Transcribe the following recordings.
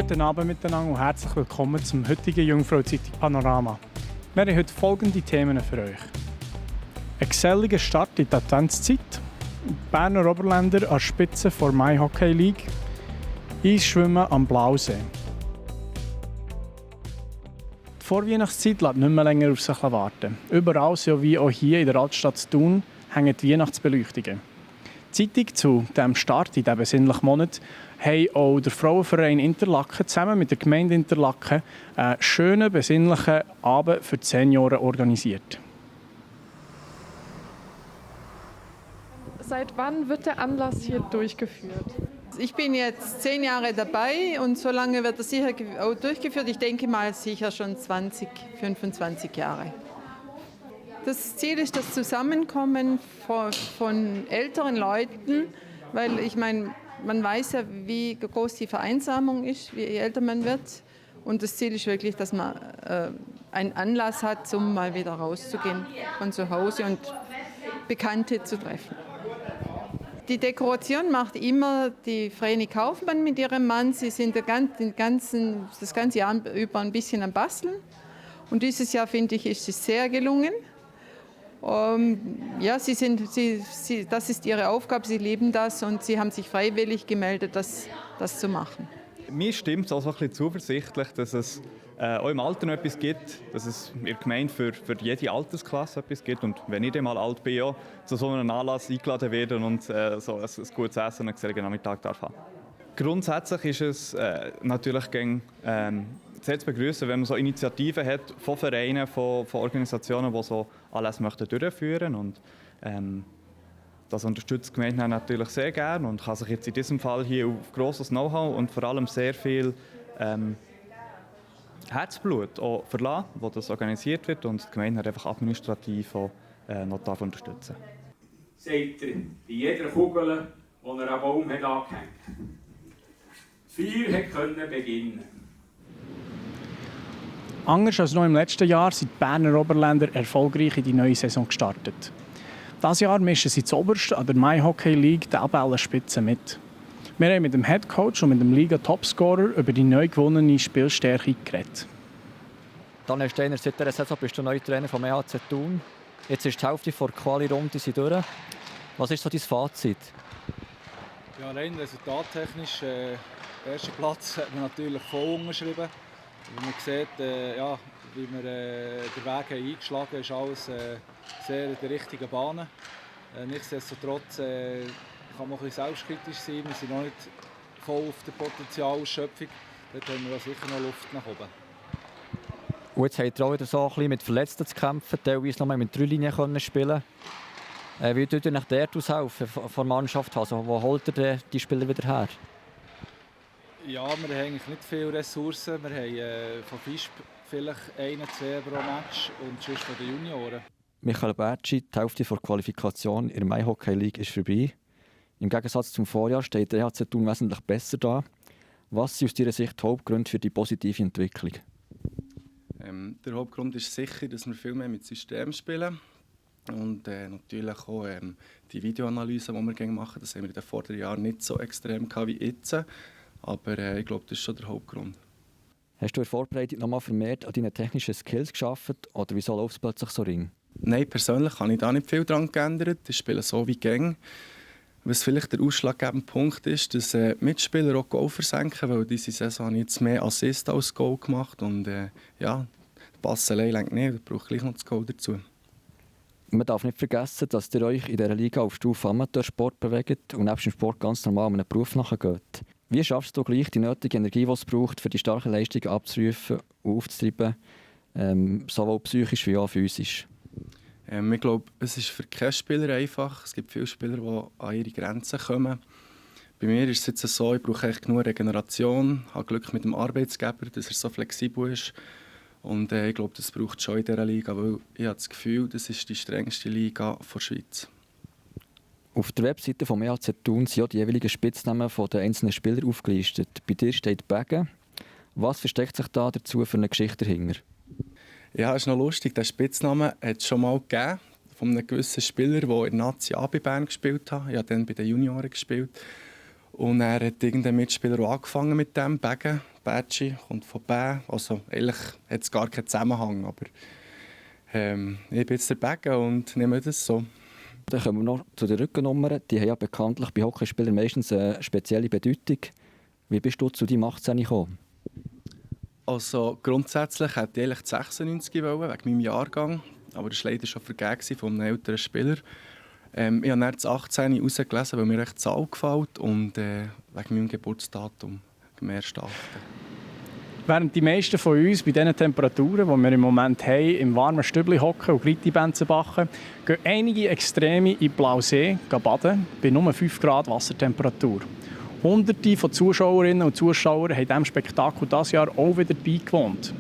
Guten Abend miteinander und herzlich willkommen zum heutigen Jungfrau-Zeitung Panorama. Wir haben heute folgende Themen für euch. Ein geselliger Start in die Adventszeit, die Berner Oberländer an der Spitze der Mai Hockey League, Eisschwimmen am Blausee. Die Vorweihnachtszeit lässt nicht mehr länger auf sich warten. Überall, so wie auch hier in der Altstadt Thun, hängen die Weihnachtsbeleuchtungen. Die Zeitung zu diesem Start in diesem besinnlichen Monat haben auch der Frauenverein Interlaken zusammen mit der Gemeinde Interlaken einen schönen, besinnlichen Abend für die Senioren organisiert. Seit wann wird der Anlass hier durchgeführt? Ich bin jetzt 10 Jahre dabei und so lange wird er sicher auch durchgeführt. Ich denke mal sicher schon 20, 25 Jahre. Das Ziel ist das Zusammenkommen von älteren Leuten, weil ich meine, man weiß ja, wie groß die Vereinsamung ist, wie älter man wird. Und das Ziel ist wirklich, dass man einen Anlass hat, um mal wieder rauszugehen von zu Hause und Bekannte zu treffen. Die Dekoration macht immer die Vreni Kaufmann mit ihrem Mann. Sie sind das ganze Jahr über ein bisschen am Basteln. Und dieses Jahr, finde ich, ist es sehr gelungen. Ja, das ist ihre Aufgabe, sie lieben das und sie haben sich freiwillig gemeldet, das zu machen. Mir stimmt es auch so ein bisschen zuversichtlich, dass es auch im Alter noch etwas gibt, dass es in der Gemeinde für jede Altersklasse etwas gibt. Und wenn ich dann mal alt bin, ja, zu so einem Anlass eingeladen werde und so ein gutes Essen und einen geselligen Nachmittag darf haben. Grundsätzlich ist es natürlich sehr zu begrüßen, wenn man so Initiativen hat von Vereinen, von Organisationen, die so Anlässe durchführen möchten. Und das unterstützt die Gemeinde natürlich sehr gerne und kann sich jetzt in diesem Fall hier auf grosses Know-how und vor allem sehr viel Herzblut auch verlassen, wo das organisiert wird und die Gemeinde hat einfach administrativ auch noch unterstützen. Sagt er, bei jeder Kugel, die er am Baum hat angehängt. Die Feier konnte beginnen. Anders als noch im letzten Jahr sind die Berner Oberländer erfolgreich in die neue Saison gestartet. Dieses Jahr mischen sie zuoberst an der Mai Hockey League die Tabellenspitze mit. Wir haben mit dem Headcoach und mit dem Liga-Topscorer über die neu gewonnene Spielstärke geredet. Daniel Steiner, seit dieser Saison bist du neuer Trainer vom EHC Thun. Jetzt ist die Hälfte der Quali-Runde durch. Was ist so dein Fazit? Ja, rein resultattechnisch, erster Platz hat man natürlich voll unterschrieben. Wie man sieht, wie wir den Weg eingeschlagen haben, ist alles sehr in der richtigen Bahn. Nichtsdestotrotz kann man ein bisschen selbstkritisch sein. Wir sind noch nicht voll auf der Potenzialausschöpfung. Dort haben wir sicher noch Luft nach oben. Und jetzt habt ihr auch wieder so ein bisschen mit Verletzten zu kämpfen, teilweise noch mal mit 3 Linien spielen. Wie tut ihr nach dort aushelfen von der Mannschaft? Also, wo holt ihr die Spieler wieder her? Ja, wir haben eigentlich nicht viele Ressourcen. Wir haben von FISP vielleicht 1, 2 pro Match und sonst von den Junioren. Michael Bertschi, die Hälfte der Qualifikation in der Mai Hockey League ist vorbei. Im Gegensatz zum Vorjahr steht der EHC Thun wesentlich besser da. Was sind aus deiner Sicht die Hauptgründe für die positive Entwicklung? Der Hauptgrund ist sicher, dass wir viel mehr mit Systemen spielen. Und natürlich auch die Videoanalyse, die wir machen, das haben wir in den vorderen Jahren nicht so extrem gehabt wie jetzt. Aber ich glaube, das ist schon der Hauptgrund. Hast du in der Vorbereitung noch mal vermehrt an deinen technischen Skills gearbeitet oder wieso läuft es plötzlich so ring? Nein, persönlich habe ich da nicht viel daran geändert. Ich spiele so wie gäng. Was vielleicht der ausschlaggebende Punkt ist, dass Mitspieler auch Goal versenken, weil diese Saison habe ich jetzt mehr Assist als Goal gemacht. Und der Pass allein reicht nicht, ich brauche gleich noch das Goal dazu. Man darf nicht vergessen, dass ihr euch in dieser Liga auf Stufe Amateursport bewegt und neben dem Sport ganz normal einem Beruf nachgeht. Wie schaffst du gleich die nötige Energie, die es braucht, für die starken Leistungen abzurufen und aufzutreiben, sowohl psychisch wie auch physisch? Ich glaube, es ist für keinen Spieler einfach. Es gibt viele Spieler, die an ihre Grenzen kommen. Bei mir ist es jetzt so, ich brauche echt genug Regeneration, habe Glück mit dem Arbeitsgeber, dass er so flexibel ist. Und ich glaube, das braucht es schon in dieser Liga, weil ich habe das Gefühl, das ist die strengste Liga der Schweiz. Auf der Webseite des EHC Thun sind auch die jeweiligen Spitznamen der einzelnen Spieler aufgelistet. Bei dir steht Bäge. Was versteckt sich da dazu für eine Geschichte dahinter? Ja, ist noch lustig. Den Spitznamen hat es schon mal gegeben von einem gewissen Spieler, der in der Nazi A bei Bern gespielt hat. Ich habe dann bei den Junioren gespielt. Und er hat irgendein Mitspieler auch angefangen mit dem, Bägen. Bätschi kommt von Bä. Also eigentlich hat es gar keinen Zusammenhang, aber ich bin jetzt der Bägen und nehme das so. Dann kommen wir noch zu den Rückennummern. Die haben ja bekanntlich bei Hockeyspielern meistens eine spezielle Bedeutung. Wie bist du zu deinem 18 gekommen? Also grundsätzlich hätte ich eigentlich 96 wollen, wegen meinem Jahrgang. Aber das war leider schon vergeben von einem älteren Spieler. Ich habe dann das 18 herausgelesen, weil mir echt die Zahl gefällt und wegen meinem Geburtsdatum, am 1.8. Während die meisten von uns bei diesen Temperaturen, die wir im Moment haben, im warmen Stübli hocken und Gritti-Benzen backen, gehen einige Extreme in Blausee baden, bei nur 5 Grad Wassertemperatur. Hunderte von Zuschauerinnen und Zuschauern haben diesem Spektakel dieses Jahr auch wieder beigewohnt.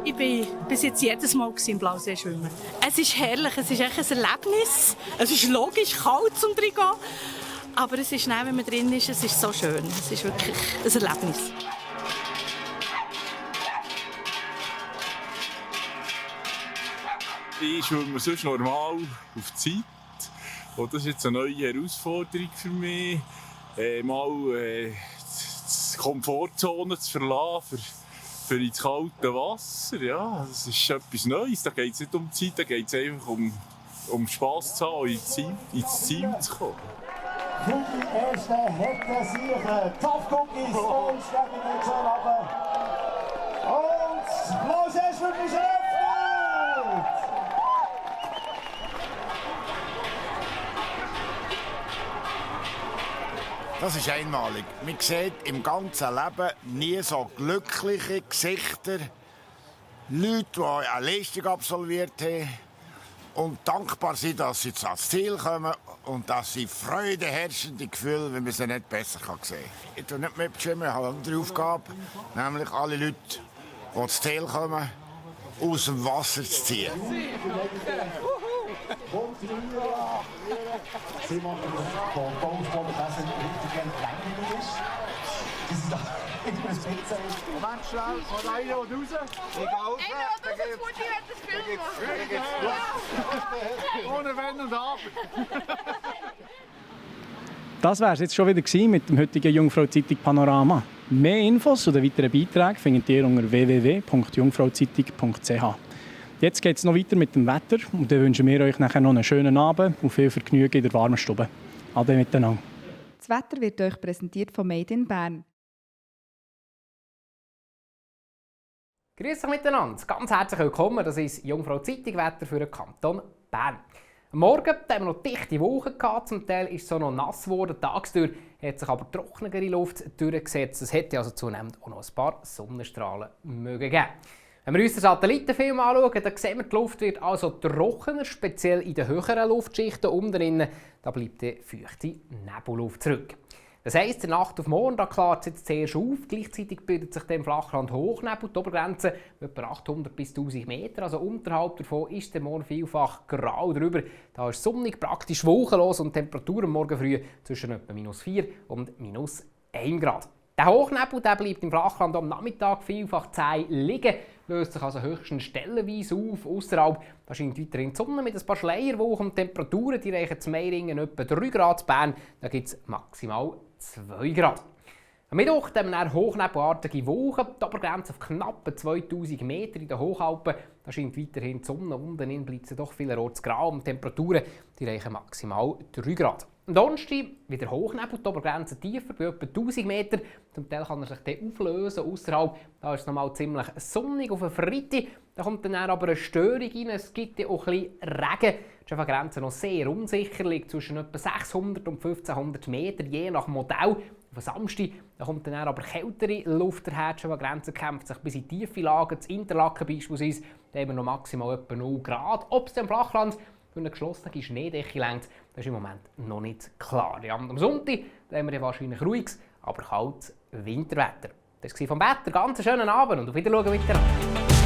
Ich bin bis jetzt jedes Mal im Blausee schwimmen. Es ist herrlich, es ist echt ein Erlebnis. Es ist logisch kalt zum Reingehen, aber es ist, wenn man drin ist, es ist so schön. Es ist wirklich ein Erlebnis. Ich schwimme sonst normal auf Zeit. Und das ist jetzt eine neue Herausforderung für mich, die Komfortzone zu verlassen für ins kalte Wasser. Ja, das ist etwas Neues. Da geht es nicht um Zeit, da geht es einfach um Spass zu haben, ins Ziel zu kommen. Für die ersten hätten sich Tough Cookies und steigen jetzt schon runter. Und Blausee wird mich eröffnet! Das ist einmalig. Man sieht im ganzen Leben nie so glückliche Gesichter. Leute, die eine Leistung absolviert haben und dankbar sind, dass sie ans Ziel kommen und dass sie freudeherrschende Gefühle, wie man sie nicht besser sehen kann. Ich tue nicht mitschwimmen, ich habe eine andere Aufgabe, nämlich alle Leute, die ans Ziel kommen, aus dem Wasser zu ziehen. Sie machen von Golfball, dass es richtig langweilig ist. Das ist immer ein Spitze. Moment, schnell, von einer und raus. Egal. Das ist gut, ich werde das Film machen. Ohne Wenn und Aber. Das war es jetzt schon wieder mit dem heutigen Jungfrau-Zeitung Panorama. Mehr Infos oder weitere Beiträge findet ihr unter www.jungfrauzeitung.ch. Jetzt geht es noch weiter mit dem Wetter und dann wünschen wir euch nachher noch einen schönen Abend und viel Vergnügen in der warmen Stube. Ade miteinander. Das Wetter wird euch präsentiert von Made in Bern. Grüß euch miteinander, ganz herzlich willkommen. Das ist Jungfrau Zeitung Wetter für den Kanton Bern. Am Morgen hatten wir noch dichte Wolken, zum Teil ist es so noch nass geworden. Tagsdurch hat sich aber trockenere Luft durchgesetzt. Es hätte also zunehmend auch noch ein paar Sonnenstrahlen mögen geben. Wenn wir uns den Satellitenfilm anschauen, dann sehen wir, die Luft wird also trockener, speziell in den höheren Luftschichten unten drin. Da bleibt die feuchte Nebelluft zurück. Das heisst, in der Nacht auf morgen klart es jetzt zuerst auf. Gleichzeitig bildet sich dem Flachland Hochnebel. Die Obergrenze etwa 800 bis 1000 Meter. Also unterhalb davon ist der Morgen vielfach grau drüber. Da ist sonnig, praktisch wolkenlos und die Temperatur am Morgen früh zwischen etwa -4 und -1 Grad. Der Hochnebel bleibt im Flachland am Nachmittag vielfach zäh liegen, löst sich also höchstens stellenweise auf. Ausserhalb scheint weiterhin die Sonne mit ein paar Schleierwolken und Temperaturen, die reichen zu Meiringen etwa 3 Grad. Bern, da gibt es maximal 2 Grad. Am Mittwoch haben wir hochnebelartige Wolken, die Obergrenze auf knapp 2000 Meter in den Hochalpen. Da scheint weiterhin die Sonne, unten bleibt es doch vielerorts grau und die Temperaturen die reichen maximal 3 Grad. Am Donnerstag wieder Hochnebel, die Obergrenze tiefer, bei etwa 1000 Meter. Zum Teil kann er sich dann auflösen. Ausserhalb da ist es nochmal ziemlich sonnig auf den Freitag. Da kommt dann aber eine Störung rein. Es gibt ja auch ein bisschen Regen. Die Grenze noch sehr unsicher, liegt zwischen etwa 600 und 1500 Meter, je nach Modell. Auf den Samstag da kommt dann aber kältere Luft daher. Die Grenze kämpft sich bis in tiefe Lagen. Das Interlaken beispielsweise, da haben wir noch maximal etwa 0 Grad. Ob es im Flachland für eine geschlossene Schneedecke reicht, das ist im Moment noch nicht klar. Ja, am Sonntag haben wir wahrscheinlich ruhiges, aber kaltes Winterwetter. Das war vom Wetter. Ganz schönen Abend und auf Wiedersehen miteinander.